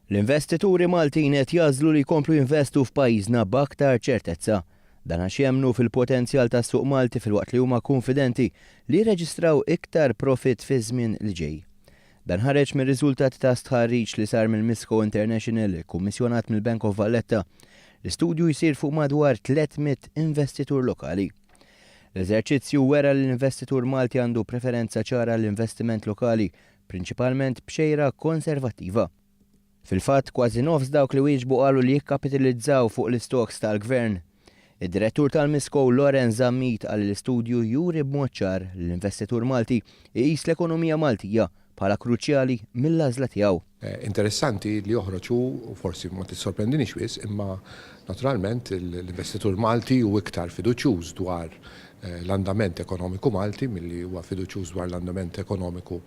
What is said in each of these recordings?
L-investituri Maltin qed jagħżlu li jkomplu jinvestu f'pajjiżna b'aktar ċertezza. Dan għax jemmnu fil-potenzjal tas-suq Malti filwaqt li huma kunfidenti li jirreġistraw iktar profitt fiż-żmien li ġej. Dan ħareġ mir-riżultati ta' stħarriġ li sar mill-Misco International ikkummissjonat mill-Bank of Valletta. L-istudju jsir fuq madwar 300 investitur lokali. L-eżerċizzju wera li l-investitur Malti għandu preferenza ċara għall-investiment lokali prinċipalment b'xejra konservattiva. Fil-fatt, kważi nofs dawk li wieġbu qalu li jikkapitilizzaw fuq l-istocks tal-Gvern. Id-Direttur tal-Misco, Lawrence Zammit qal li l-istudju juri b'mod ċar li l-investitur Malti iqis l-ekonomija Maltija bħala kruċjali mill-għażla tiegħu. Interessanti li joħroġ hu, u forsi ma tissorprendinix wisq, imma naturalment l-investitur Malti hu iktar fiduċjuż dwar l-andament ekonomiku Malti milli huwa fiduċjuż dwar l-andament ekonomiku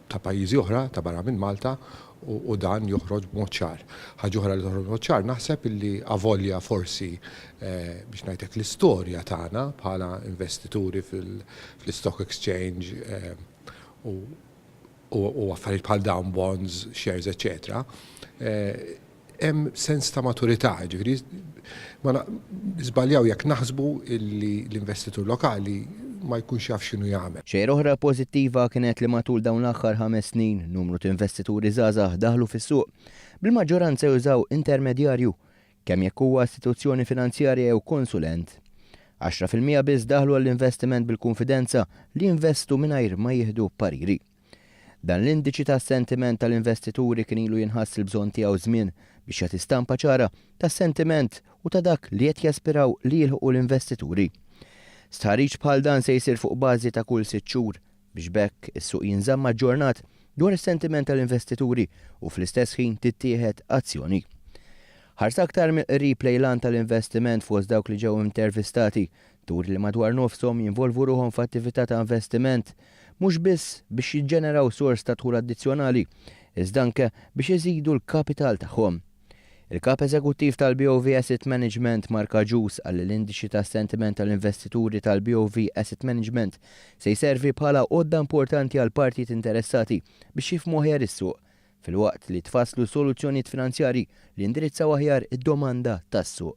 ta' pajjiżi oħra ta' barra minn Malta u dan joħroġ b'mod ċar. Ħaġa oħra li toħroġ b'mod ċar naħseb illi avolja forsi biex ngħid hekk l-istorja tagħna bħala investituri fl-stock exchange u affarijiet bħal dawn bonds, shares, eċċetera, hemm sens ta' maturità, jiġifieri ma niżbaljaw jekk naħsbu li l-investitur lokali ma jkunx jaf x'inhu jagħmel. Xejra oħra pożittiva kienet li matul dawn l-aħħar ħames snin numru t'investituri żgħażagħ daħlu fis-suq, bil-maġġoranza jużaw intermedjarju, kemm jekk huwa istituzzjoni finanzjarja jew konsulent. 10% biss daħlu għall-investiment bil-kunfidenza li jinvestu mingħajr ma jieħdu pariri. Dan l-indiċi tas-sentiment tal-investituri kien ilu jinħass il-bżonn tiegħu żmien biex jagħti stampa ċara tas-sentiment u ta' dak li qed jaspiraw li jilħqu l-investituri. Stħarriġ bħal dan se jsir fuq bażi ta' kull sitt xhur biex b'hekk is-suq jinżamm aġġornat dwar is-sentiment tal-investituri u fl-istess ħin tittieħed azzjoni. Ħarsa aktar mill-qrib lejn l-għan tal-investiment fost dawk li ġew intervistati turi li madwar nofshom jinvolvu ruħhom f'attività ta' investiment mhux biss biex jiġġeneraw sors ta' dħul addizzjonali, iżda anke biex iżidu l-kapital tagħhom. Il-Kap Eżekuttiv tal-BOV Asset Management, Mark Agius, qal li l-Indiċi tas-Sentiment tal-Investituri tal-BOV Asset Management se jservi bħala għodda importanti għall-partijiet interessati biex jifhmu aħjar is-suq, filwaqt li jitfasslu soluzzjonijiet finanzjarji li jindirizzaw aħjar id-domanda tas-suq.